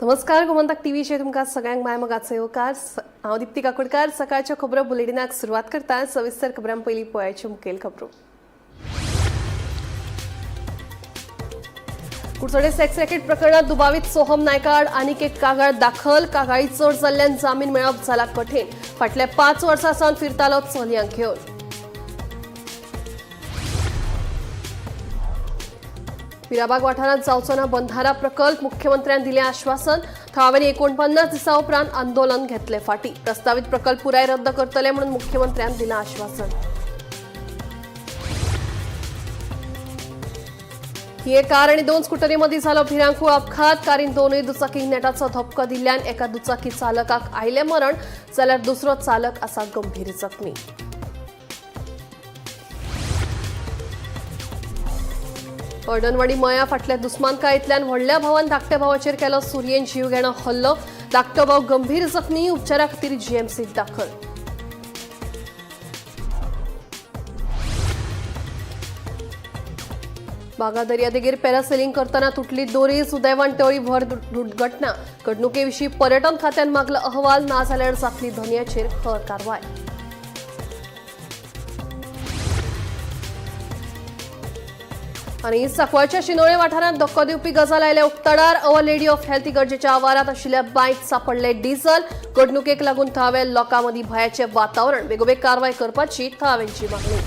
नमस्कार, गोमंतक टीव्हीचेर तुमकां सगळ्यांक मायमोगाचो येवकार. हांव दिप्ती काकोडकार. सकाळच्यो खबरो बुलेटिनाक सुरवात करता. सविस्तर खबरां पयलीं पळयाच्यो मुखेल खबरो. कुडचडे सेक्स रॅकेट प्रकरणात दुबावीत सोहम नायकाड आनीक एक कागाळ दाखल. कागाळी चड जाल्ल्यान जामीन मेळप जाला कठीण. फाटल्या 5 वर्सां सावन फिरतालो चलयांक घेवन. मिराबाग वाठारांत जावचो ना बंधारा प्रकल्प, मुख्यमंत्र्यान दिलें आश्वासन. थळाव्यांनी 49 दिसां उपरांत आंदोलन घेतले फाटी. प्रस्तावित प्रकल्प पुराय रद्द करतले म्हणून मुख्यमंत्र्यान दिलां आश्वासन. ही एक कार आणि 2 स्कुटरीमध्ये झालो भिरांकूळ अपघात. कारीन दोनूय दुचाकींक नेटाचो धपको दिल्ल्यान एका दुचाकी चालकाक आयलें मरण, जाल्यार दुसरो चालक आसा गंभीर जखमी. अर्डनवाडी मया फाटल्या दुस्मानकायेंतल्यान व्हडल्या भावान धाकट्या भावाचेर केलो सुरयेन जीव घेणो हल्लो. धाकटो भाव गंभीर जखमी, उपचारा खातीर जीएमसीत दाखल. बागा दर्यादेगेर पॅरासेलिंग करतना तुटली दोरी. सुदैवान टळी व्हड दुर्घटना. घडणुकेविशीं पर्यटन खात्यान मागलो अहवाल, ना जाल्यार जातली धनयाचेर खर कारवाय. आनी सांकवाळच्या शिनोळे वाठारांत धक्को दिवपी गजाल आयल्या उक्ताडार. अवर लेडी ऑफ हेल्थ इगर्जेच्या आवारात आशिल्ल्या बांयत सापडले डिझल. घडणुकेक लागून थळाव्या लोकां मदीं भंयाचें वातावरण. बेगोबेग कारवाय करपाची थळाव्यांची मागणी.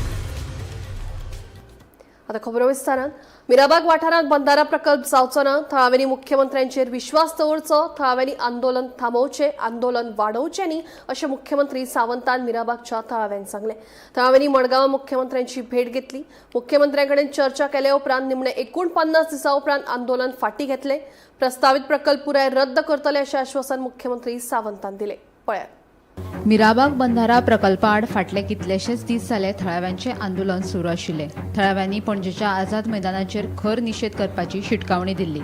आता खबरो विस्तारान. मिराबाग वाठारांत बंधारा प्रकल्प जावचो ना. थळाव्यांनी मुख्यमंत्र्यांचेर विश्वास दवरचो. थळाव्यांनी आंदोलन थांबोवचें, आंदोलन वाडोवचें न्ही, अशें मुख्यमंत्री सावंतान मिराबागच्या थळाव्यांक सांगलें. थळाव्यांनी मडगांवां मुख्यमंत्र्यांची भेट घेतली. मुख्यमंत्र्यां कडेन चर्चा केले उपरांत निमणे 49 दिसां उपरांत आंदोलन फाटीं घेतलें. प्रस्तावीत प्रकल्प पुराय रद्द करतले अशें आश्वासन मुख्यमंत्री सावंतान दिलें. पळयात. मिराबाग बंधारा प्रकल्पा आड फाटले कितलेशेच दीस जाले थळाव्यांचें आंदोलन सुरू आशिल्लें. थळाव्यांनी पणजेच्या आझाद मैदानाचेर खर निशेध करपाची शिटकावणी दिल्ली.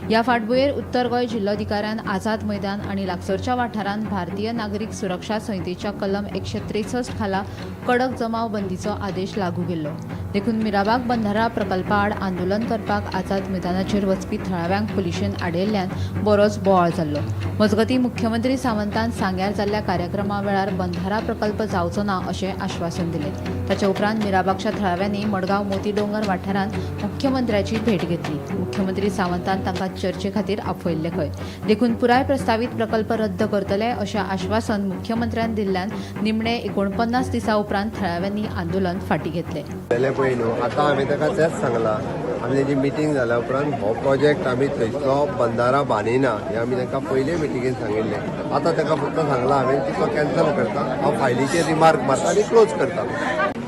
ह्या फाटभुंयेर उत्तर गोंय जिल्लोधिकाऱ्यान आझाद मैदान आनी लागसरच्या वाठारांत भारतीय नागरीक सुरक्षा संहितेच्या कलम 163 खाला कडक जमाव बंदीचो आदेश लागू केल्लो. देखून मिराबाग बंधारा प्रकल्पा आड आंदोलन करपाक आझाद मैदानाचेर वचपी थळाव्यांक पुलिशेन आडयल्ल्यान बरोच बोवाळ जाल्लो. मजगतीं, मुख्यमंत्री सावंतान सांग्यार जाल्ल्या कार्यक्रमा वेळार बंधारा प्रकल्प जावचो ना अशें आश्वासन दिलें. ताच्या उपरांत मिराबागच्या थळाव्यांनी मडगांव मोती डोंगर वाठारांत मुख्यमंत्र्याची भेट घेतली. मुख्यमंत्री सावंतान तांकां चर्चे खातीर आपयल्ले खंय. देखून पुराय प्रस्तावीत प्रकल्प रद्द करतले अशें आश्वासन मुख्यमंत्र्यान दिल्ल्यान निमणे 49 दिसां उपरांत थळाव्यांनी आंदोलन फाटीं घेतलें. जालें पळय न्हू, आतां हांवें ताका तेंच सांगलां. आमी तेजी मिटींग जाल्या उपरांत हो प्रोजेक्ट आमी थंयसलो बंदारा बांदिना हें आमी तांकां पयले मिटिंगेन सांगिल्लें. आतां ताका फक्त सांगलां हांवें की तो कॅन्सल करता, हांव फायलीचेर रिमार्क मारता आनी क्लोज करता.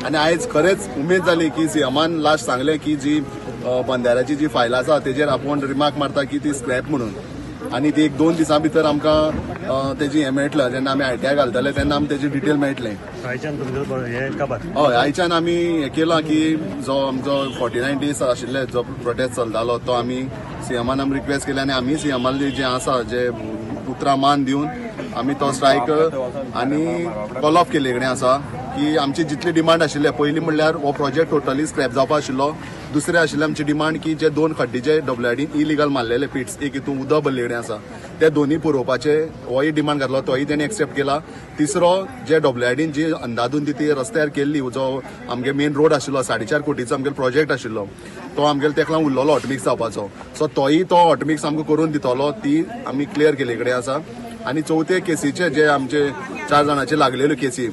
आनी आयज खरेंच उमेद जाली की सीएमान लास्ट सांगलें की जी बंदाऱ्याची जी फायल आसा तेजेर आपूण रिमार्क मारता की ती स्क्रॅप म्हणून, आनी ती एक 2 दिसां भितर आमकां तेजी हें मेळटलें. जेन्ना आमी आयटीआय घालतले तेन्ना आमकां तेजी डिटेल मेळटलें. आयच्यान तुमचो हें काबार? हय, आयच्यान आमी हें केलां की जो आमचो 49 डेज आशिल्ले जो प्रोटेस्ट चलतालो तो आमी सीएमान आमी रिक्वेस्ट केली आनी आमी सीएमान जें आसा जे उतरां मान दिवन आमी तो स्ट्रायक आनी कॉल ऑफ केल्ले कडेन आसा की आमची जितली डिमांड आशिल्ले, पयलीं म्हणल्यार हो प्रोजेक्ट टोटली स्क्रॅप जावपा आशिल्लो. दुसरें आशिल्लें आमची डिमांड की जे 2 खड्डे जे डब्ल्यूआयडीन इलिगल मारलेले पिट्स, एक हितून उदक भरले कडेन आसा, ते दोन्ही पुरोवपाचे होय डिमांड घातलो, तोय तेणी एक्सेप्ट केला. तिसरो, जे डब्ल्यूआयडीन जी अंदादून ती रस्त्यार केल्ली, जो आमगे मेन रोड आशिल्लो, 4.5 कोटीचो आमगेलो प्रोजेक्ट आशिल्लो, तो आमगेलो तेका लागून उरलेलो हॉटमिक्स जावपाचो, सो तोय तो हॉटमिक्स आमकां करून दितलो, ती आमी क्लियर केल्ले कडेन आसा. आनी चवथे केसीचे जे आमचे 4 जाणांचे लागलेल्यो केसी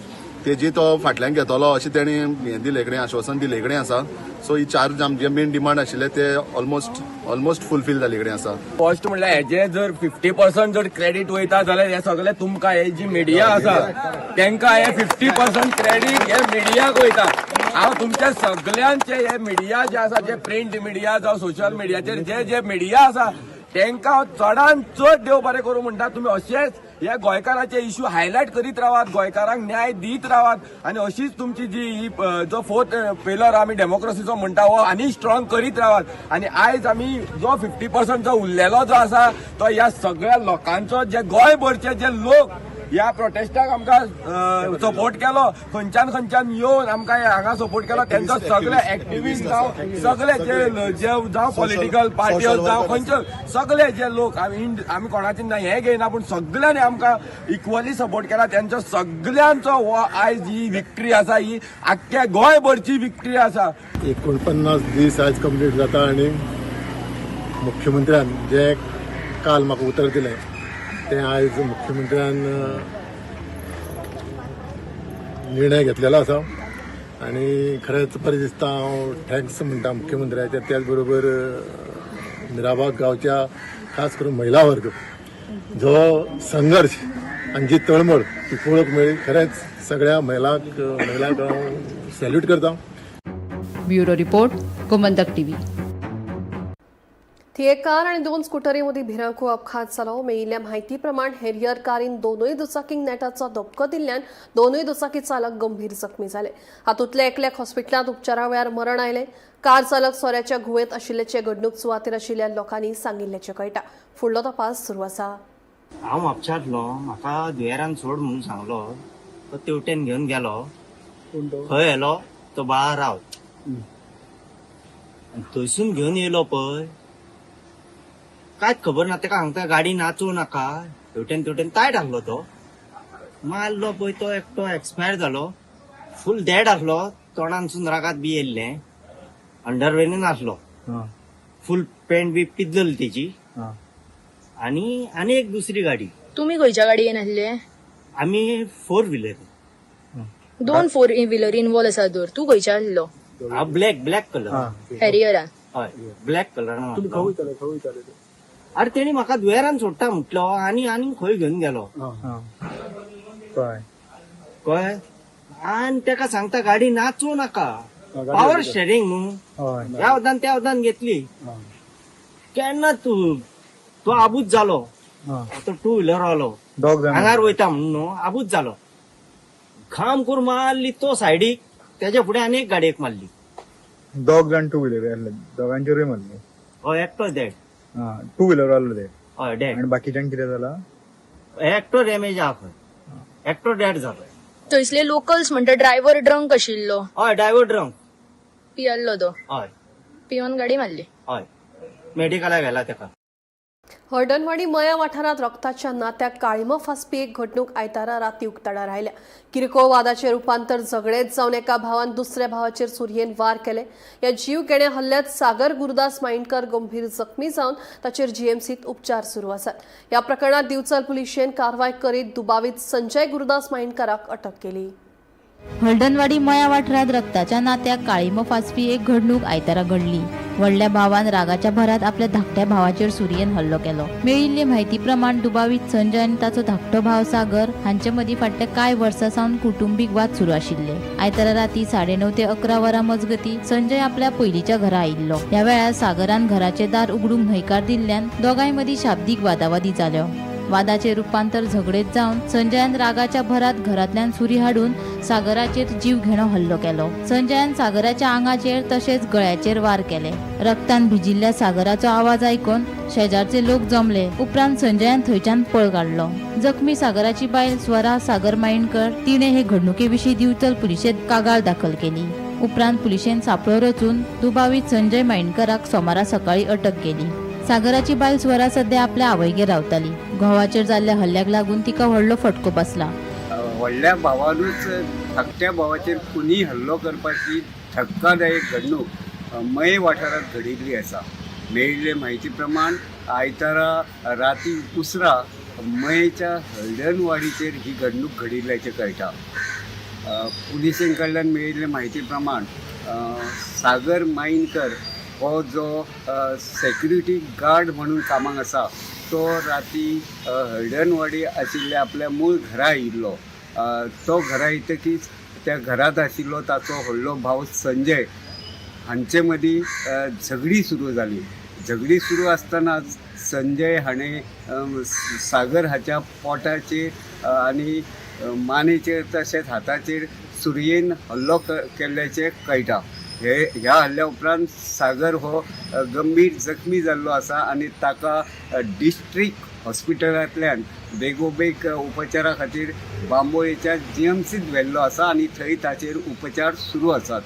तेजी तो फाटल्यान घेतलो अशें तेणी हें दिले कडेन, आश्वासन दिले कडेन आसा. सो ही 4 आमचे मेन डिमांड आशिल्ले ते ऑलमोस्ट फुलफील जाल्ले कडेन आसा. फर्स्ट म्हणल्यार हेजे जर 50% जर क्रेडीट वयता जाल्यार हे सगळे तुमकां, हे जी मिडिया आसा तेंकां हे 50% क्रेडीट हे मिडियाक वयता. हांव तुमच्या सगळ्यांचे हे मिडिया जे आसा, जे प्रिंट मिडिया जावं सोशल मिडियाचेर जे जे मिडिया आसा तेंकां हांव चडान चड देव बरें करूं म्हणटा. तुमी अशेंच हे गोंयकाराचे इश्यू हायलायट करीत रावात, गोंयकारांक न्याय दीत रावात आनी अशीच तुमची जी ही जो फोर्थ पिलर आमी डेमोक्रेसीचो म्हणटा हो आनी स्ट्रॉंग करीत रावात. आनी आयज आमी जो 50% जो उरलेलो जो आसा तो ह्या सगळ्या लोकांचो, जे गोंयभरचे जे लोक ह्या प्रोटेस्टाक आमकां सपोर्ट केलो, खंयच्यान खंयच्यान येवन आमकां हांगा सपोर्ट केलो. तेंचो सगळे एक्टिविस्ट जावं, सगळे जे जे जावं पॉलिटिकल पार्टी जावं, खंयचे सगळे जे लोक, आमी कोणाचे ना हें घेयना, पूण सगळ्यांनी आमकां इक्वली सपोर्ट केला. तेंचो सगळ्यांचो हो आयज ही विक्ट्री आसा, ही आख्ख्या गोंयभरची विक्ट्री आसा. 49 दीस आज कंप्लीट जाता आनी मुख्यमंत्र्यान जे काल म्हाका उतर दिलें तें आयज मुख्यमंत्र्यान निर्णय घेतलेलो आसा आनी खरेंच बरें दिसता. हांव thanks म्हणटा मुख्यमंत्र्याचे, त्याच बरोबर मिराबाग गांवच्या खास करून महिला वर्ग जो संघर्श आनी जी तळमळ ती पळोवंक मेळ्ळी, खरेंच सगळ्या महिलांक हांव सॅल्यूट करता. Bureau report, Gomantak TV. थिये कार आणि 2 स्कुटरीमध्ये भिरांकूळ अपघात जालो. मेळिल्ल्या म्हायती प्रमाण हेरियर कारीन दोनूय दुचाकींक नेटाचो धपको दिल्ल्यान दोनूय दुचाकी चालक गंभीर जखमी जाले. हातूंतल्या एकल्याक हॉस्पिटलांत उपचारा वेळार मरण आयलें. कार चालक सोऱ्याच्या घुंवेंत आशिल्ल्याचे घडणूक सुवातेर आशिल्ल्या लोकांनी सांगिल्ल्याचें कळटा. फुडलो तपास सुरू आसा. हांव म्हापशांतलो, म्हाका दुयेरान सोड म्हणून सांगलो, तो तेवटेन घेवन गेलो. खंय येलो तो बाळा रावत थंयसून घेवन येयलो पळय, कांयच खबर ना तेका. सांगता गाडी नाचोवं नाका, हेवटेन तेवटेन तायट आसलो तो, मारलो पळय तो एकटो एक्सपायर जालो. फूल डेड आसलो, तोंडानसून रागात बी येयल्लें, अंडरवेनूय नासलो, फूल पॅन्ट बी पिजलेली तेजी. आनी आनी एक दुसरी गाडी. तुमी खंयच्या गाडयेन आसले? आमी four wheeler. 2 four wheeler involve आसा तर तूं खंयच्या आसलो? हांव ब्लॅक ब्लॅक कलर हॅरियरान. हय, ब्लॅक कलर. अरे तेणी म्हाका दुयेरान सोडटा म्हटलो आनी आनी खंय घेवन गेलो कळ्ळें. आनी तेका सांगता गाडी नाचोवं नाका, पावर स्टेरिंग न्हू, ह्या वतान त्या वतान घेतली. केन्ना तूं तो आबूज जालो, तो टू व्हिलर आलो आंगार वयता म्हणून न्हू आबूज जालो, खाम करून मारली तो सायडीक, तेच्या फुडें आनी एक गाडयेक मारली. दोग जाण टू व्हिलर आसले, दोगांचेरूय मारली. हय, एकटो डेड. टू व्हिलर आसलो ते. हय, डेड. आनी बाकीच्यांक कितें जाला? एकटो डॅमेज आहा खंय, एकटो डेड जालो. थंयसले लोकल्स म्हणटा ड्रायव्हर ड्रंक आशिल्लो. हय, ड्रायव्हर ड्रंक पियल्लो तो. हय, पिवन गाडी मारली. हय, मेडिकलाक व्हेला तेका. हळदणवाडी मया वाठारांत रक्ताच्या नात्याक काळीमा फासपी एक घडणूक आयतारा राती उक्ताडार आयल्या. किरकोळ वादाचें रुपांतर झगडेंत जावन एका भावान दुसऱ्या भावाचेर सुरयेन वार केले. ह्या जीव घेण्या हल्ल्यांत सागर गुरुदास माईणकर गंभीर जखमी जावन ताचेर जीएमसीत उपचार सुरू आसात. ह्या प्रकरणात दिवचल पुलिशेन कारवाय करीत दुबावीत संजय गुरुदास माईणकराक अटक केली. हळदणवाडी मया वाठारांत रक्ताच्या नात्याक काळीमो फासपी एक घडणूक आयतारा घडली. व्हडल्या भावान रागाच्या भरात आपल्या धाकट्या भावाचेर सुरयेन हल्लो केलो. मेळिल्ले म्हायती प्रमाण दुबावीत संजय आनी ताचो धाकटो भाव सागर हांचे मदीं फाटल्या कांय वर्सां सावन कुटुंबीक वाद सुरू आशिल्ले. आयतारा राती 9:30 ते 11 वरां मजगती संजय आपल्या पयलींच्या घरा आयिल्लो. ह्या वेळार सागरान घराचें दार उगडूंक न्हयकार दिल्ल्यान दोगांय मदीं शाब्दीक वादावादी जाल्यो. वादाचे रूपांतर झगडेत जावन संजयान रागाच्या भरात घरांतल्यान सुरी हाडून सागराचेर जीव घेणो हल्लो केलो. संजयान सागराच्या आंगाचेर तशेंच गळ्याचेर वार केले. रक्तान भिजिल्ल्या सागराचो आवाज आयकून शेजारचे लोक जमले. उपरांत संजयान थंयच्यान पळ काडलो. जखमी सागराची बायल स्वरा सागर माईणकर तिणे हे घडणुके विशीं दिवचल पुलिशेंत कागाळ दाखल केली. उपरांत पुलिशेन सांपळो रचून दुबावीत संजय माईणकराक सोमारा सकाळी अटक केली. सागराची बायल स्वरा सध्या आपल्या आवयगेर रावताली. घोवाचेर जाल्ल्या हल्ल्याक लागून तिका व्हडलो फटको बसला. व्हडल्या भावानूच धाकट्या भावाचेर खुनी हल्लो करपाची धक्कादायक घडणूक मये वाठारांत घडिल्ली आसा. मेळिल्ले म्हायती प्रमाण आयतारा राती उसरां मयेच्या हळदणवाडीचेर ही घडणूक घडिल्ल्याचें कळटा. पुलिसें कडल्यान मेळिल्ले म्हायती प्रमाण सागर माईणकर हो जो सेक्युरिटी गार्ड म्हणून कामाक आसा तो राती हळदणवाडी आशिल्ल्या आपल्या मूळ घरा आयिल्लो. तो घरा येतकीच त्या घरांत आशिल्लो ताचो व्हडलो भाव संजय हांचे मदीं झगडी सुरू जाली. झगडी सुरू आसतनाच संजय हाणें सागर हाच्या पोटाचेर आनी मानेचेर तशेंच हाताचेर सुरयेन हल्लो केल्ल्याचें कळटा. ह्या हल्ल्या उपरांत सागर हो गंभीर जखमी जाल्लो आसा आनी ताका डिस्ट्रिक्ट हॉस्पिटलांतल्यान बेगोबेग उपचारा खातीर बांबोळेच्या जीएमसीत व्हेल्लो आसा आनी थंय ताचेर उपचार सुरू आसात.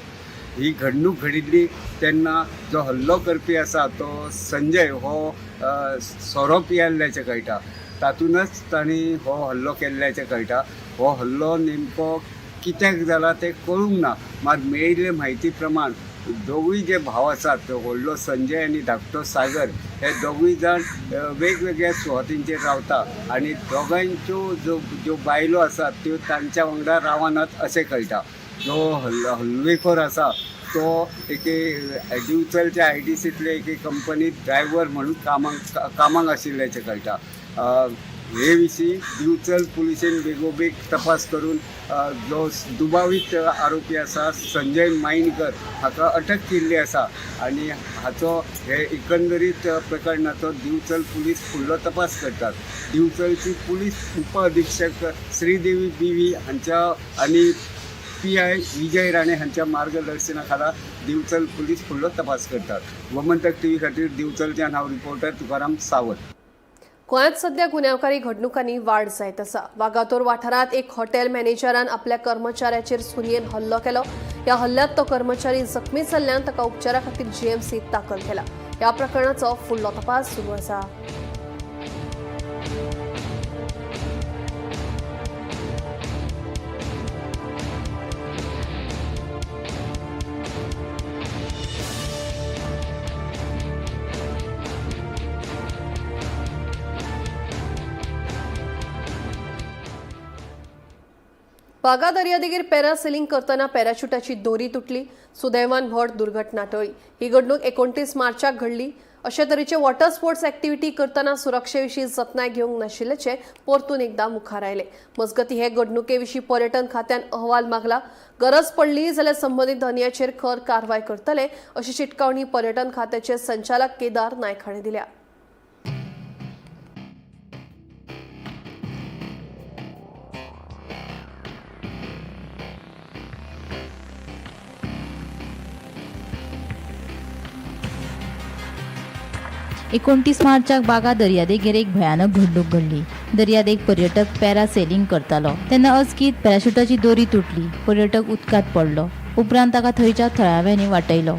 ही घडणूक घडिल्ली तेन्ना जो हल्लो करपी आसा तो संजय हो सोरो पियेल्ल्याचें कळटा. तातूंतच तांणी हो हल्लो केल्ल्याचें कळटा. हो हल्लो नेमको कित्याक जाला तें कळूंक ना, मात मेळिल्ले म्हायती प्रमाण दोगूय जे भाव आसात, व्हडलो संजय आनी धाकटो सागर, हे दोगूय जाण वेगवेगळ्या सुवातींचेर रावता आनी दोगांयच्यो ज्यो बायलो आसात त्यो तांच्या वांगडा रावनात अशें कळटा. जो हल्लेखोर आसा तो एके दिवचलच्या आयडीसींतले एके कंपनीत ड्रायव्हर म्हणून कामाक आशिल्ल्याचें कळटा. हे विशीं दिवचल पुलिशेन बेगोबेग तपास करून जो दुबावीत आरोपी आसा संजय माईनकर हाका अटक केल्ली आसा आनी हाचो हे एकंदरीत प्रकरणाचो दिवचल पुलीस फुडलो तपास करतात. दिवचलची पुलीस उपअधिक्षक श्रीदेवी बीवी हांच्या आनी PI Vijay Rane हांच्या मार्गदर्शना खाला दिवचल पुलीस फुडलो तपास करतात. गोमंतक टीव्ही खातीर दिवचलच्यान हांव रिपोर्टर तुकाराम सावंत. गोंयांत सध्या गुन्यांवकारी घडणुकांनी वाड जायत आसा. वागातोर वाठारांत एक हॉटेल मॅनेजरान आपल्या कर्मचाऱ्याचेर सुरयेन हल्लो केलो. ह्या हल्ल्यांत तो कर्मचारी जखमी जाल्ल्यान ताका उपचारा खातीर जीएमसीत दाखल केला. ह्या प्रकरणाचो फुडलो तपास सुरू आसा. बागा दर्यादेगेर पॅरासेलिंग करतना पॅराशुटाची दोरी तुटली. सुदैवान व्हड दुर्घटना टळ्ळी. ही घडणूक 29 मार्चाक घडली. अशे तरेचे वॉटर स्पोर्ट्स ऍक्टिव्हिटी करतना सुरक्षेविशीं जतनाय घेवंक नाशिल्ल्याचें परतून एकदा मुखार आयलें. मजगतीं हे घडणुके विशीं पर्यटन खात्यान अहवाल मागला. गरज पडली जाल्यार संबंदीत धनयाचेर खर कारवाय करतले अशी शिटकावणी पर्यटन खात्याचे संचालक केदार नायक हांणी दिल्या. एकोणतीस मार्चाक बागा दर्यादेगेर एक भयानक घडणूक घडली. दर्यादेग पर्यटक पॅरासेलिंग करतालो तेन्ना अचकीत पॅराशुटाची दोरी तुटली. पर्यटक उदकांत पडलो. उपरांत ताका थंयच्या थळाव्यांनी वाटयलो.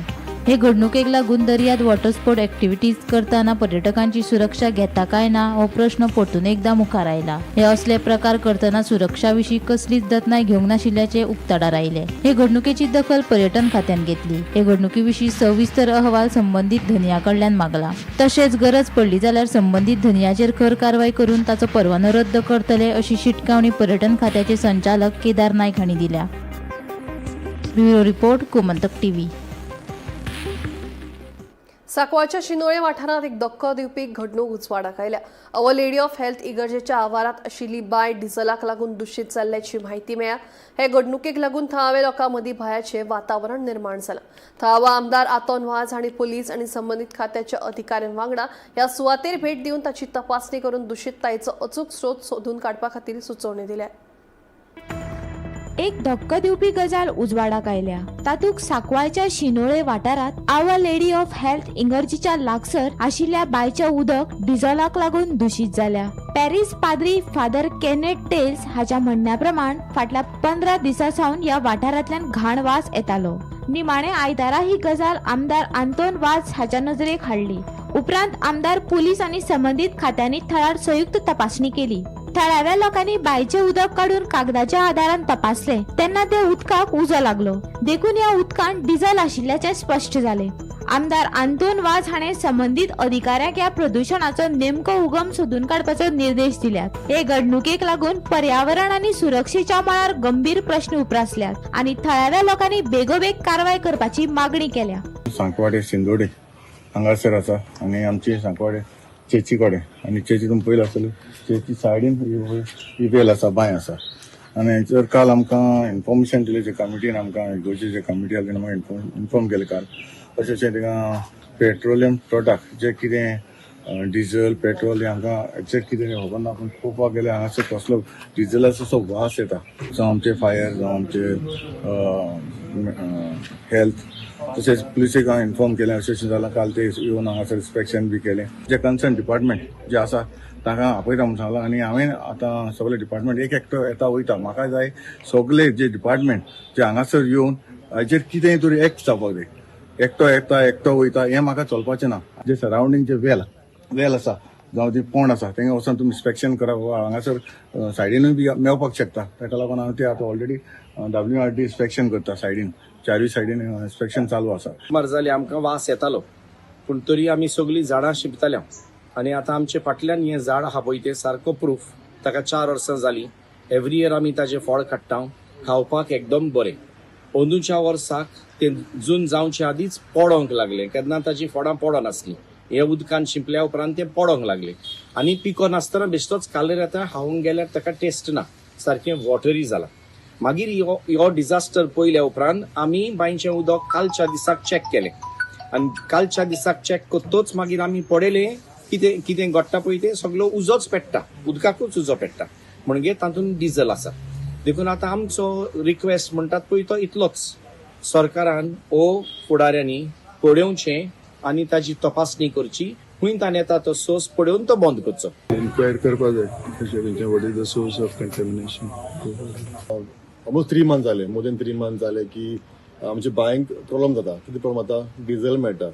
हे घडणुकेक लागून दर्यात वॉटर स्पोर्ट ऍक्टिव्हिटीज करतना पर्यटकांची सुरक्षा घेता काय ना हो प्रश्न परतून एकदा मुखार आयला. हे असले प्रकार करतना सुरक्षा विशीं कसलीच जतनाय घेवंक नाशिल्ल्याचे उक्ताडार आयले. हे घडणुकेची दखल पर्यटन खात्यान घेतली. हे घडणुके विशीं सविस्तर अहवाल संबंदीत धनया कडल्यान मागला. तशेंच गरज पडली जाल्यार संबंदीत धनयाचेर खर कारवाय करून ताचो परवानो रद्द करतले अशी शिटकावणी पर्यटन खात्याचे संचालक केदार नायक हांणी दिल्या. Bureau report, Gomantak TV. सांकवाळच्या शिनोळे वाठारांत एक धक्को दिवपी घडणूक उजवाडाक आयल्या. अवर लेडी ऑफ हेल्थ इगर्जेच्या आवारांत आशिल्ली बांय डिझलाक लागून दुशीत जाल्ल्याची म्हायती मेळ्ळ्या. हे घडणुकेक लागून थळाव्या लोकां मदीं भंयाचें वातावरण निर्माण जालां. थळावा आमदार आतोन वाझ हांणी पुलीस आनी संबंदीत खात्याच्या अधिकाऱ्यां वांगडा ह्या सुवातेर भेट दिवन ताची तपासणी करून दुशीततायेचो अचूक स्रोत सोदून काडपा खातीर सुचोवणी दिल्या. एक धक्को दिवपी गजाल उजवाडाक आयल्या. तातूंत सांकवाळच्या शिनोळे वाठारांत our lady of health इगर्जीच्या लागसर आशिल्ल्या बांयचें उदक डिझलाक लागून दुशीत जाल्या. पॅरीस पाद्री फादर केनेट टेल्स हाच्या म्हणण्या प्रमाण फाटल्या 15 दिसां सावन ह्या वाठारांतल्यान घाण वास येतालो. निमाणे आयतारा ही गजाल आमदार आंतोन वाझ हाच्या नजरेक हाडली. उपरांत आमदार, पुलीस आनी संबंदीत खात्यांनी थळार संयुक्त तपासणी केली. थळाव्या लोकांनी बांयचें उदक काडून कागदाच्या आदारान तपासलें तेन्ना ते उदकाक उजो लागलो. देखून ह्या उदकांत डिझल आशिल्ल्याचें स्पश्ट जालें. आमदार आंतोन वाझ हाणें संबंदीत अधिकाऱ्यांक ह्या प्रदुशणाचो नेमको उगम सोदून काडपाचो निर्देश दिल्यात. हे घडणुकेक लागून पर्यावरण आनी सुरक्षेच्या मळार गंभीर प्रश्न उप्रासल्यात आनी थळाव्या लोकांनी बेगोबेग कारवाय करपाची मागणी केल्या. सांकवाडे सिंदोडे हांगासर आसा आनी आमची सांकवाडे चेची कडेन आनी चेची तुमी पयलीं आसतली, चेची सायडीन इबेल आसा, बांय आसा. आनी हेंचेर काल आमकां इन्फॉर्मेशन दिलें, जे कमिटीन आमकां इगोर्जेचे जे कमिटी आसली आमकां इन्फॉर्म केलें काल अशें अशें थिंगा पेट्रोलियम प्रोडक्ट जे कितें डिझल पेट्रोल हें आमकां एग्जॅक्ट कितें खबर ना, पूण पळोवपाक गेल्यार हांगासर कसलो डिझलाचो असो वास येता. जावं आमचे फायर, जावं आमचे हेल्थ, तशेंच पुलिसेक हांवें इन्फॉर्म केलें. अशें अशें जालां, काल ते येवन हांगासर इन्स्पेक्शन बी केलें. जे कन्सर्न डिपार्टमेंट जे आसा ताका आपयता म्हूण सांगलां. आनी हांवें आतां सगळे डिपार्टमेंट एक एकटो येता वयता, म्हाका जाय सगळे जे डिपार्टमेंट जे हांगासर येवन हाचेर कितें तरी एक्ट जावपाक जाय. एकटो येता एकटो वयता हें म्हाका चलपाचें ना. जे सरावंडींग जे वेल आसा जावं ती पोंड आसा तेंगा वचून तुमी इन्स्पेक्शन करा, हांगासर सायडीनूय बी मेळपाक शकता. ताका लागून हांव ते आतां ऑलरेडी WRD inspection करता, सायडीन चारूय सायडीन इन्स्पेक्शन चालू आसा. सुमार जाली आमकां वास येतालो, पूण तरी आमी सगळीं झाडां शिंपताले आनी आतां आमचे फाटल्यान हें झाड आहा पळय तें सारको प्रूफ, ताका 4 वर्सां जालीं. एवरी इयर आमी ताजें फळ काडटा, खावपाक एकदम बरें. अंदूच्या वर्साक तें जून जावचे आदींच पडोंक लागलें, केन्ना ताजी फळां पडनासलीं. हे उदकान शिंपल्या उपरांत तें पडोंक लागलें आनी पिको नासतना बेश्टोच कालर येता, खावंक गेल्यार ताका टेस्ट ना, सारकें वॉटरी जालां. मागीर हो डिजास्टर पळयल्या उपरांत आमी बांयचें उदक कालच्या दिसाक चॅक केलें आनी कालच्या दिसाक चॅक करतोच मागीर आमी पळयलें कितें कितें घडटा पळय तें सगळो उजोच पेट्टा, उदकाकूच उजो पेट्टा, म्हणजे तातूंत डिजल आसा. देखून आतां आमचो रिक्वेस्ट म्हणटात पळय तो इतलोच, सरकारान ओ फुडाऱ्यांनी पळोवचें आनी ताजी तपासणी करची, खंय ताणें येता तो सोर्स पळोवन तो बंद करचो. इन्क्वायर करपाक जाय what is the source of contamination. Almost 3 months जाले, मोर देन 3 months जाले की आमच्या बांयक प्रॉब्लम जाता. कितें प्रॉब्लम जाता? डिझल मेळटा.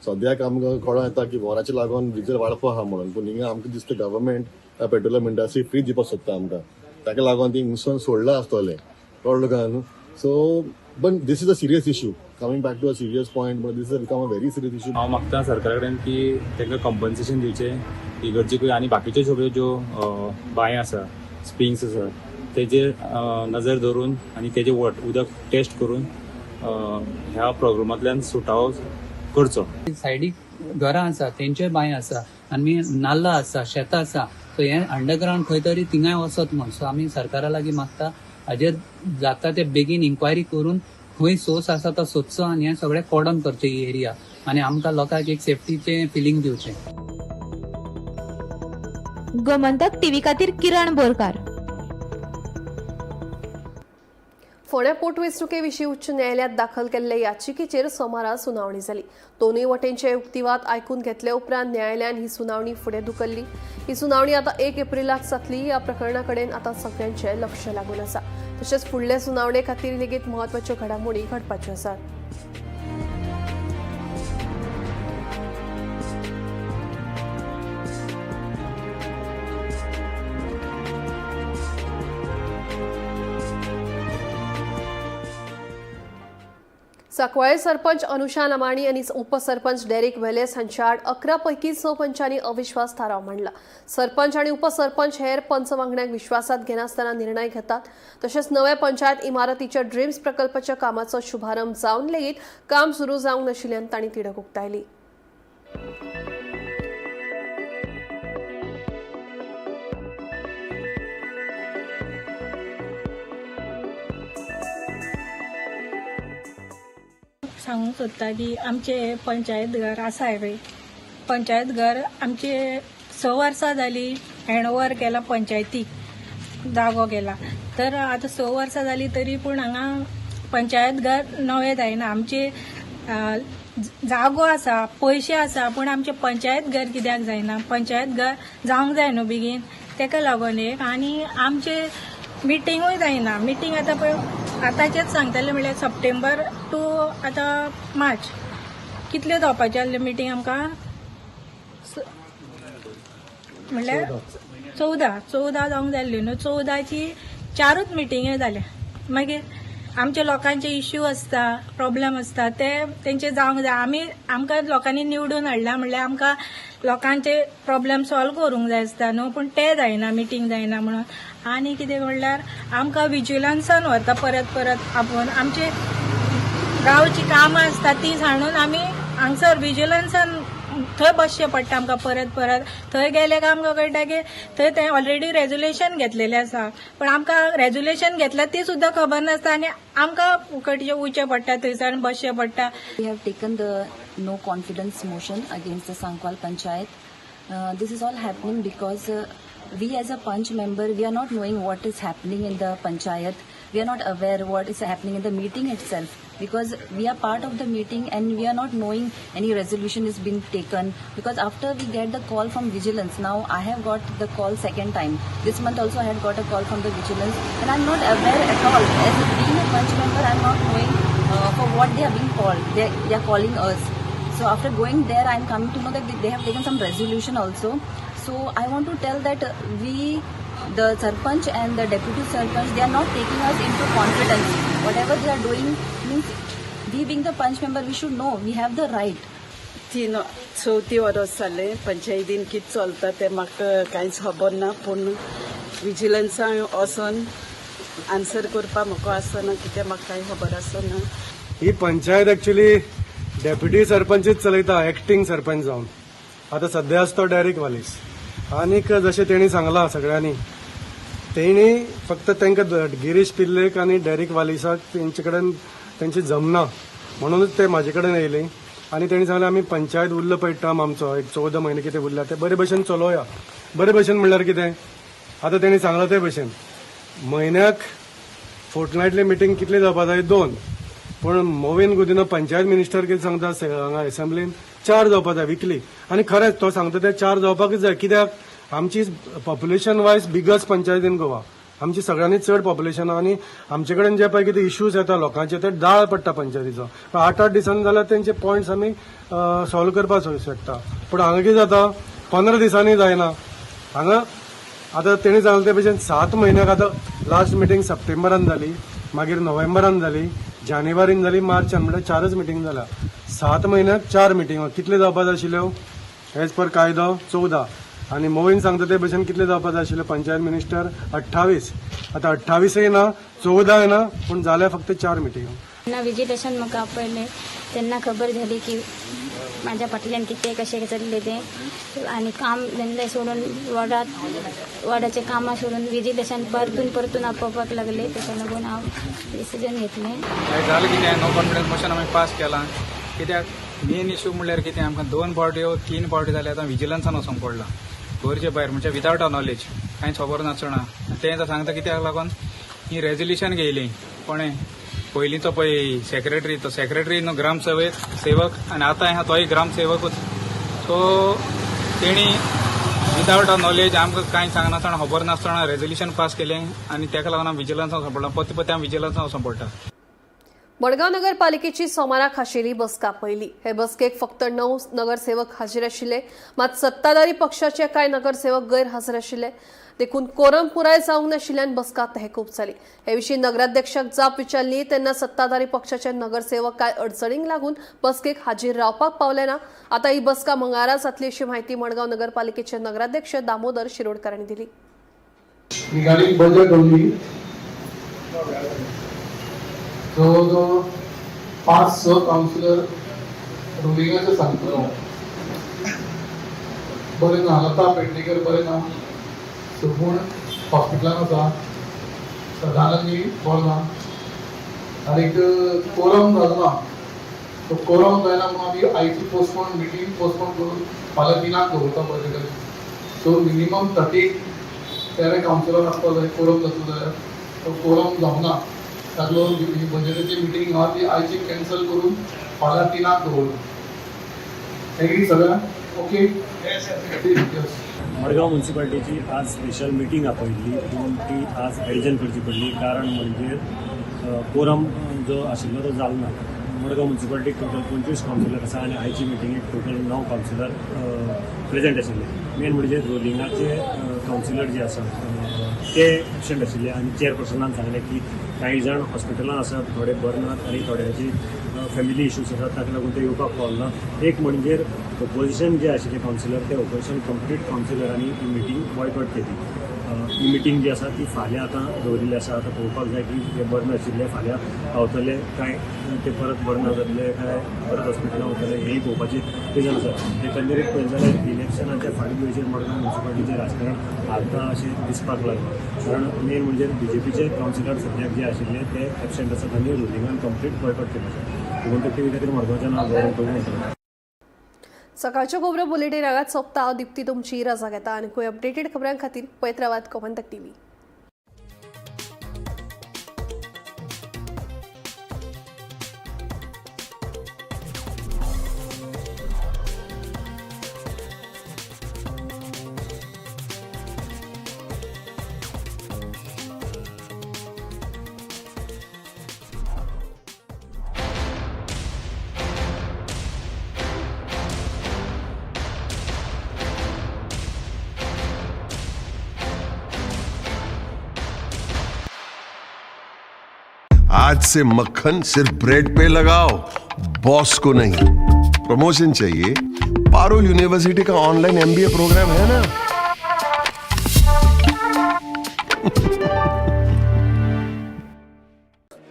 सद्याक आमकां कळोन येता की वराचे लागून डिझल वाडपा आहा म्हणून, पूण हिंगा आमकां दिसता गव्हर्मेंट पेट्रोला म्हणटा सी फ्री दिवपाक सोदता आमकां, ताका लागून ती हिंगसून सोडलां आसतलें, कळ्ळें तुका न्हू. सो पण this is a serious issue, coming back to a serious point, but this is become a very serious issue. हांव मागता सरकारा कडेन की तांकां कंपन्सेशन दिवचें इगर्जेकूय आनी बाकीच्यो सगळ्यो ज्यो बांय आसा, स्प्रिंग्स आसा तेजेर नजर दवरून आनी तेजें उदक टेस्ट करून ह्या प्रोग्रामांतल्यान सुटावो करचो. सायडीक घरां आसा, तेंचे बांय आसा आनी नाल्ला आसा, शेतां आसा, सो हें अंडरग्रावंड खंय तरी थिंगाय वचत म्हूण. सो आमी सरकारा लागीं मागता हाजेर जाता ते बेगीन इन्क्वायरी करून खंय सोर्स आसा तो सोदचो आनी हें सगळें कॉर्डन करचें ही एरिया आनी आमकां लोकांक एक सेफ्टीचें फिलींग दिवचें. गोमंतक टीव्ही खातीर किरण बोरकार. फोंड्या पोटवेंचणुके विशीं उच्च न्यायालयांत दाखल केल्ले याचिकेचेर सोमारा सुनावणी जाली. दोनूय वटेनचे युक्तिवाद आयकून घेतले उपरांत न्यायालयान ही सुनावणी फुडें धुकल्ली. ही सुनावणी आतां 1 एप्रिलाक जातली. ह्या प्रकरणा कडेन आतां सगळ्यांचें लक्ष लागून आसा. तशेंच फुडले सुनावणे खातीर लेगीत म्हत्वाच्यो घडामोडी घडपाच्यो आसात. सांकवाळे सरपंच अनुषा लमाणी आनी उपसरपंच डेरिक वेलेस हांच्या आड 11 पैकी 6 पंचांनी अविश्वास थाराव मांडला. सरपंच आनी उपसरपंच हेर पंच वांगड्यांक विश्वासात घेनासतना निर्णय घेतात. तशेंच नव्या पंचायत इमारतीच्या ड्रीम्स प्रकल्पाच्या कामाचो शुभारंभ जावन लेगीत काम सुरू जावंक नाशिल्ल्यान तांणी तिडक उक्तायली. सांगूंक सोदता की आमचें पंचायत घर आसा पळय, पंचायत घर आमचे 6 वर्सां जालीं हँडओवर केला पंचायतीक, जागो केला. तर आतां 6 वर्सां जालीं तरी पूण हांगा पंचायत घर नवें जायना. आमचे जागो आसा, पयशे आसा, पूण आमचें पंचायत घर कित्याक जायना? पंचायत घर जावंक जाय न्हू बेगीन, तेका लागून एक. आनी आमचे मिटिंगूय जायना. मिटींग आतां पळय आतांचेच सांगताले म्हणल्यार सप्टेंबर टू आतां मार्च कितल्यो जावपाच्यो आसल्यो मिटींग आमकां म्हणल्यार 14 जावंक जाय आसल्यो न्हू, 14ची 4ूच मिटिंग्यो जाल्या. मागीर आमच्या लोकांचे इश्यू आसता, प्रॉब्लम आसता, ते तेंचे जावंक जाय. आमी आमकां लोकांनी निवडून हाडला म्हणल्यार आमकां लोकांचे प्रॉब्लम सॉल्व करूंक जाय आसता न्हू, पूण ते जायना, मिटींग जायना म्हणून. आनी कितें म्हणल्यार आमकां विजिलन्सान व्हरता परत परत आपोवन. आमचे गांवची कामां आसता ती सांडून आमी हांगसर विजिलन्सान थंय बसचें पडटा आमकां परत परत. थंय गेले काय आमकां कळटा की थंय ते ऑलरेडी रेजोल्युशन घेतलेलें आसा, पण आमकां रेजोल्युशन घेतलां ती सुद्दां खबर नासता आनी आमकां फुकटचें वयचें पडटा, थंयसर बसचें पडटा. We have taken the no confidence motion against the Sankwal Panchayat. This is all happening because we as a Panch member, we are not knowing what is happening in the Panchayat. We are not aware what is happening in the meeting itself, because we are part of the meeting and we are not knowing any resolution is being taken. Because after we get the call from vigilance, now I have got the call second time. This month also I had got a call from the vigilance, and I'm not aware at all. As being a panch member, I'm not knowing for what they are being called. They are calling us. So after going there, I'm coming to know that they have taken some resolution also. So I want to tell that we, the sarpanch and the deputy sarpanch, they are not taking us into confidence. Whatever they are doing, means we being the panch member, we should know, we have the right. 3 चवथी वरस जालें पंचायतीन कितें चलता तें म्हाका कांयच खबर ना, पूण विजिलन्सान वचोन आन्सर करपाक म्हाका आसना, कित्याक म्हाका कांय खबर आसना. ही पंचायत एक्चुअली डेप्युटी सरपंचच चलयता, एक्टींग सरपंच जावन. आतां सद्या आसा तो डेरीक वालीस. आनीक जशें तेणी सांगलां सगळ्यांनी, तेणी फक्त तांकां गिरीश पिल्लेक आनी डेरीक वालिसाक तेंचे कडेन तेंची जमना म्हणूनच ते म्हाजे कडेन येयले आनी तेणी सांगलें आमी पंचायत उरलो पळय टर्म आमचो एक 14 म्हयने कितें उरला ते बरे भशेन चलोवया. बरे भशेन म्हणल्यार कितें, आतां तेणी सांगलां ते भशेन म्हयन्याक फोर्टनायटली मिटींग कितली जावपा जाय, 2. पूण मोविन गुदिन्हो पंचायत मिनिस्टर कितें सांगता हांगा एसेंब्लीन, 4 जावपा जाय विकली. आनी खरेंच तो सांगता ते 4 जावपाकच जाय, कित्याक आमची population wise biggest panchayat in Goa, आमची सगळ्यांनी चड पॉप्युलेशन आनी आमचे कडेन जे पळय कितें इश्यूज येता लोकांचे ते दाळ पडटा पंचायतीचो. 8-8 दिसांनी जाल्यार तेंचे पॉयंट्स आमी सॉल्व करपाक शकता. पूण हांगा कितें जाता, 15 दिसांनी जायना. हांगा आतां तेणी सांगलें ते भशेन 7 म्हयन्याक, आतां लास्ट मिटींग सप्टेंबरान जाली, मागीर नोव्हेंबरान जाली, जानेवारीन जाली, मार्चान, म्हणल्यार 4च मिटींग जाल्या. 7 म्हयन्याक 4 मिटींग कितले जावपा जाय आशिल्ल्यो एज पर कायदो 14. आनी मोविन सांगता ते भशेन कितले जावपा जाय आशिल्ले पंचायत मिनिस्टर 28. आतां 28 ना, 14 ना, पूण जाल्या फक्त 4 मिटींग. तेन्ना विजिलेशन म्हाका आपयलें तेन्ना खबर जाली की म्हाज्या फाटल्यान कितें कशें चल्लें तें, आनी काम धंदे सोडून वॉर्डात वॉर्डाचें कामां सोडून विजिलेशन परतून परतून आपोवपाक लागले. ताका लागून हांव डिसिजन घेतलें. जालें कितें, नो कॉन्फिडन्स मोशन आमी पास केलां. कित्याक मेन इशू म्हणल्यार कितें, आमकां 2 फावट्यो 3 फावटी जाले आतां विजिलन्सान वचोंक पडलां गरजे भायर, म्हणजे विदावट अ नॉलेज, कांयच खबर नासतना. तें आतां सांगता कित्याक लागून ही रेजोल्युशन घेयली कोणें पयलींचो पळय सेक्रेटरी, तो सेक्रेटरी न्हू ग्रामसेवक सेवक, आनी आतां आहा तोय ग्रामसेवकूच. सो तेणी विदावट अ नॉलेज आमकां कांय सांगनासतना खबर नासतना रेजोल्युशन पास केलें आनी ताका लागून आमी विजिलन्सान वचोंक पडलां, परते परते आमी विजिलन्सान वचोंक पडटा. मडगांव नगरपालिकेची सोमारा खाशेली बसका आपयली. हे बसकेक फक्त 9 नगरसेवक हाजीर आशिल्ले, मात सत्ताधारी पक्षाचे कांय नगरसेवक गैरहाजीर आशिल्ले. देखून कोरम पुराय जावंक नाशिल्ल्यान बसका तहकूब जाली. हे विशीं नगराध्यक्षाक जाप विचारली तेन्ना सत्ताधारी पक्षाचे नगरसेवक कांय अडचणींक लागून बसकेक हाजीर रावपाक पावले ना. आतां ही बसका मंगळारा जातली अशी म्हायती मडगांव नगरपालिकेचे नगराध्यक्ष दामोदर शिरोडकर हांणी दिली. Regarding budget only, जवळ जवळ 5-6 कावन्सिलर रुलिंगाचे सांगतलो. बरें ना, लता पेडणेकर बरें ना, सुगूण हॉस्पिटलान आसा, सदानंदी बरो ना, आनीक कोरम जालो ना. सो कोरम जायना म्हणून आमी आयची पोस्टपोन मिटींग पोस्टपोन करून फाल्यां 3 दवरता बजेटाची. सो मिनिमम 33 कावन्सिलर आसपाक जाय कोरम जातलो जाल्यार. सो कोरम जावना, ताका लागून बजेटाची मिटींग आहा ती आयची कॅन्सल करून फाल्यां 3 दवरता. एग्री सगळ्यांक? ओके. येस. मडगांव म्युन्सिपाल्टीची आज स्पेशल मिटींग आपयल्ली, पूण ती आज एडजर्न करची पडली. कारण म्हणजे कोरम जो आशिल्लो तो जालो ना. मडगांव म्युन्सिपाल्टीक टोटल 25 कावन्सिलर आसा आनी आयची मिटिंगेक टोटल 9 कावन्सिलर प्रेजेंट आशिल्ले. मेन म्हणजे रोलिंगाचे कावन्सिलर जे आसा ते एबसेंट आशिल्ले आनी चेअरपर्सनान सांगलें की कांय जाण हॉस्पिटलान आसात, थोडे बरे नात आनी थोड्यांची फॅमिली इश्यूज आसात, ताका लागून ते येवपाक पावले ना. एक म्हणजे ओपोजिशन जे आशिल्ले कावन्सिलर ते ओपोजिशन कंप्लीट कावन्सिलरांनी ही मिटींग बॉयकॉट केली. ही मिटींग जी आसा ती फाल्यां आतां दवरिल्ली आसा. आतां पळोवपाक जाय की हे बरे नाशिल्ले फाल्यां पावतले काय ते परत बरे ना जातले काय परत हॉस्पिटलान वतले, हेंय पळोवपाची रिजन आसा. एकंदरीत पळयत जाल्यार इलेक्शनाच्या फाटभुंयेचेर मडगांव म्युन्सिपाल्टीचें राजकारण हालता अशें दिसपाक लागलां. कारण मेन म्हणजे बीजेपीचे कावन्सिलर सद्याक जे आशिल्ले ते एबसेंट आसात आनी रुलिंगान कंप्लीट बॉयकॉट केलो आसा. गोमंतक टीव्ही खातीर मडगांवच्यान हांव गौरव प्रभू म्हणटलो. सकाळच्यो खबरो बुलेटीन हांगाच सोंपता. हांव दीप्ती तुमची रजा घेता आनी खंय अपडेटेड खबरां खातीर पळयत रावात गोमंतक टीव्ही. आज से मक्खन सिर्फ ब्रेड पे लगाओ, बॉस को नहीं। प्रमोशन चाहिए? पारुल यूनिवर्सिटी का ऑनलाइन एमबीए प्रोग्राम है ना।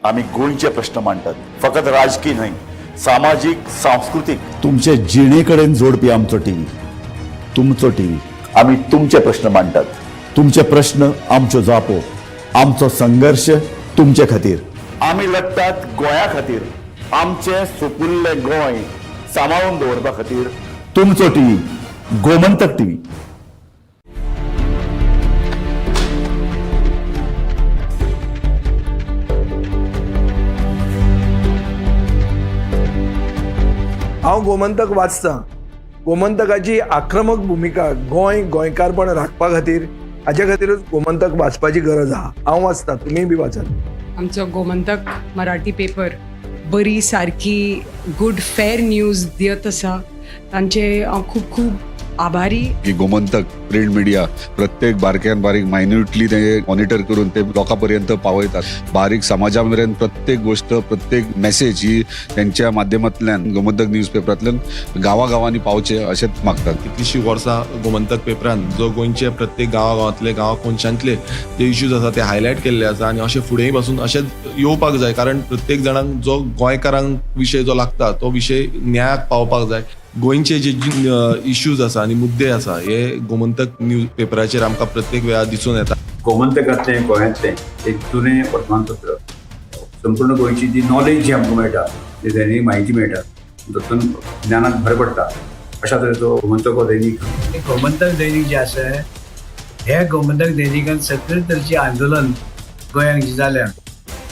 आमी गोंयचे प्रश्न मांडटात, फकत राजकीय न्हय, सामाजीक, सांस्कृतीक, तुमचे जिणे कडेन जोडपी आमचो टीव्ही, तुमचो टीव्ही। आमी तुमचे प्रश्न मांडटात, तुमचे प्रश्न आमच्यो जापो, आमचो संघर्श तुमचे खातीर। आमी लढटात गोंया खातीर, आमचें सुपुल्लें गोंय सांबाळून दवरपा खातीर। तुमचो टीव्ही, गोमंतक टीव्ही। हांव गोमंतक वाचतां। गोमंतकाची आक्रमक भुमिका गोंय गोंयकारपण राखपा खातीर, हाच्या खातीरूच गोमंतक वाचपाची गरज आहा। हांव वाचतां, तुमीय बी वाचात। आमचो गोमंतक मराठी पेपर बरी सारकी गुड फेर न्यूज दियत आसा, तांचे हांव खूब खूब आभारी। की गोमंतक प्रिंट मिडिया प्रत्येक बारक्यान बारीक मायन्युटली ते मॉनिटर करून ते लोकां पर्यंत पावयतात। बारीक समाजा मेरेन प्रत्येक गोष्ट, प्रत्येक मेसेज ही त्यांच्या माध्यमांतल्यान गोमंतक न्यूज पेपरांतल्यान गांवागांवांनी पावचे अशेंच मागतात। कितलीशीं वर्सां गोमंतक पेपरान जो गोंयचे प्रत्येक गांवागांवांतले, गांवा कोनशांतले जे इश्यूज आसा ते हायलायट केल्ले आसा आनी अशें फुडेंय पासून अशेंच येवपाक जाय, कारण प्रत्येक जाणांक जो गोंयकारांक विशय जो लागता तो विशय न्यायाक पावपाक जाय। गोंयचे जे इश्यूज आसा आनी मुद्दे आसा हे गोमंतक न्यूज पेपराचेर आमकां प्रत्येक वेळार दिसून येता। गोमंतकांतलें गोंयांतलें एक जुनें वर्तमानपत्र, संपूर्ण गोंयची जी नॉलेज जी आमकां मेळटा, जी दैनीक म्हायती मेळटा, तातूंत ज्ञानाक भर पडटा। अशा तरेचो गोमंतक हो दैनीक। गोमंतक दैनीक जें आसा हे गोमंतक दैनिकान सगळे तरेचें आंदोलन गोंयांत जें जाल्या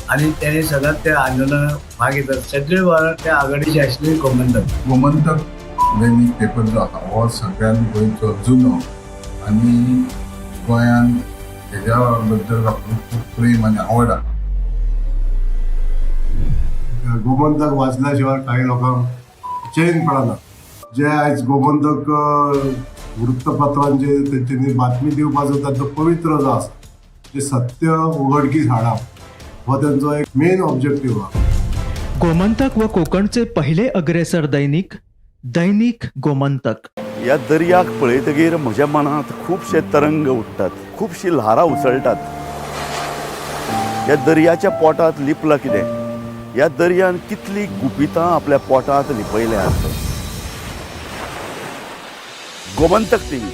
आनी तेणें सदांच त्या आंदोलनाक भाग घेतात। सगळे वावर त्या आघाडीचे आशिल्ले गोमंतक। गोमंतक दैनीक पेपर जो आसा हो सगळ्यान गोंयचो जुनो आनी गोंयान हेज्या बद्दल आपलो खूब प्रेम आनी आवड आसा। गोमंतक वाचल्या शिवाय काही लोकांक चैन पडना। जे आयज गोमंतक वृत्तपत्रांचे तेंच्यांनी बातमी दिवपाचो तांचो पवित्र जो आसा, जे सत्य उघडकीस हाडप हो तेंचो एक मेन ऑब्जेक्टीव आसा। गोमंतक व कोकणचे पहिले अग्रेसर दैनिक दैनिक गोमंतक। ह्या दर्याक पळयतगीर म्हज्या मनांत खुबशे तरंग उठ्ठात, खुबशी ल्हारां उसळटात। ह्या दर्याच्या पोटांत लिपलां कितें? ह्या दर्यान कितली गुपितां आपल्या पोटांत लिपयल्यांत। गोमंतक टीव्ही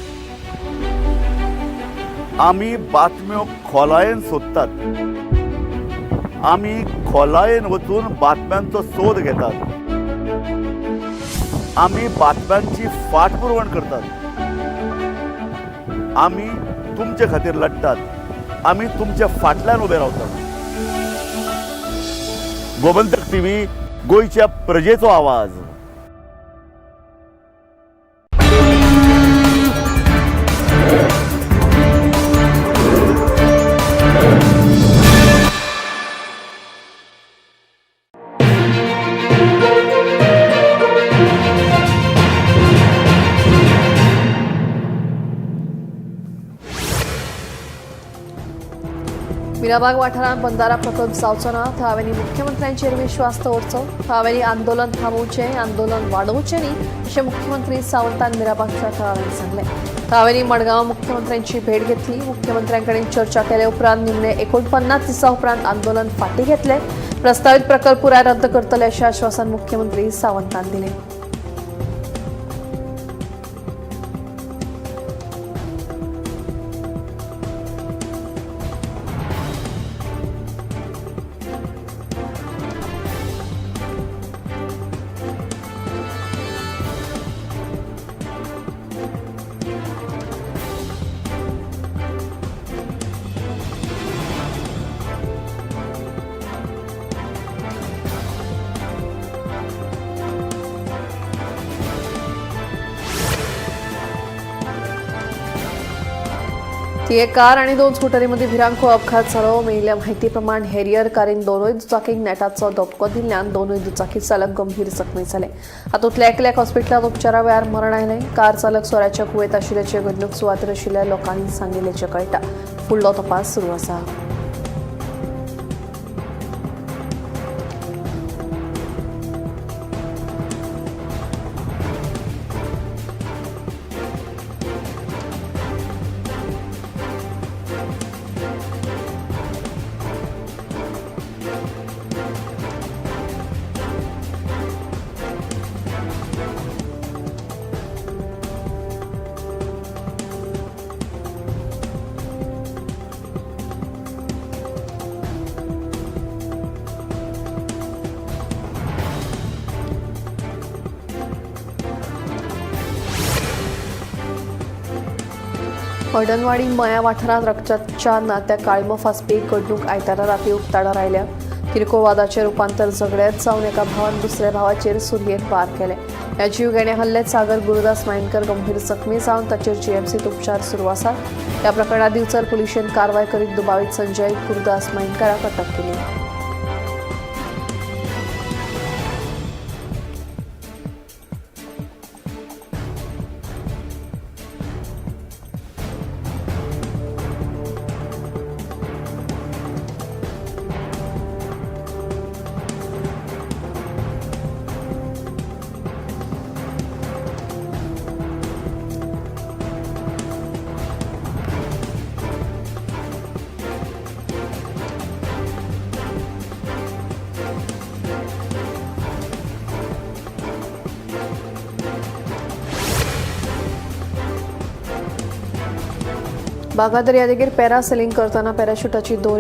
आमी बातम्यो खोलायेन सोदतात, आमी खोलायेन वचून बातम्यांचो सोद घेतात, आमी बातम्यांची फाटपुरवण करतात, आमी तुमचे खातीर लढटात, आमी तुमच्या फाटल्यान उबे रावतात। गोमंतक टीव्ही, गोंयच्या प्रजेचो आवाज। मिराबाग वाठारांत बंदारा प्रकल्प जावचो ना, थळाव्यांनी मुख्यमंत्र्यांचेर विश्वास दवरचो, थळाव्यांनी आंदोलन थांबोवचें, आंदोलन वाडोवचें न्ही अशें मुख्यमंत्री सावंतान मिराबागच्या थळाव्यांनी सांगलें। थळाव्यांनी मडगांव मुख्यमंत्र्यांची भेट घेतली। मुख्यमंत्र्यां कडेन चर्चा केले उपरांत निमणे 49 दिसां उपरांत आंदोलन फाटीं घेतलें। प्रस्तावित प्रकल्प पुराय रद्द करतले अशें आश्वासन मुख्यमंत्री सावंतान दिलें। ती एक कार आणि 2 स्कुटरीमध्ये भिरांकूळ अपघात झालो। मेळिल्ल्या माहितीप्रमाणे हेरियर कारीन दोनूय दुचाकींक नेटाचो धपको दिल्ल्यान दोनूय दुचाकी चालक गंभीर जखमी जाले। हातूंतल्या एकल्याक हॉस्पिटलांत उपचारा वेळार मरण आयलें। कार चालक सोऱ्याच्या कुवेत आशिल्ल्याचे घडणूक सुवातेर आशिल्ल्या लोकांनी सांगिल्ल्याचें कळटा। फुडलो तपास सुरू आसा। हळदणवाडी मया वाठारांत रक्ताच्या नात्या काळमो फासपी एक घडणूक आयतारा राती उक्ताडार आयल्या. किरकोळ वादाचें रुपांतर झगड्यांत जावन एका भावान दुसऱ्या भावाचेर सुरयेन वार केले. ह्या जीवघेण्या हल्ल्यात सागर गुरुदास मायणकर गंभीर जखमी जावन ताचेर जीएमसीत उपचार सुरू आसात. ह्या प्रकरणात दिवचल पुलिशेन कारवाय करीत दुबावीत संजय गुरुदास मायणकराक अटक केली. बागा दर्यादेगेर पॅरासेलिंग करतना पॅराशुटाची दोरी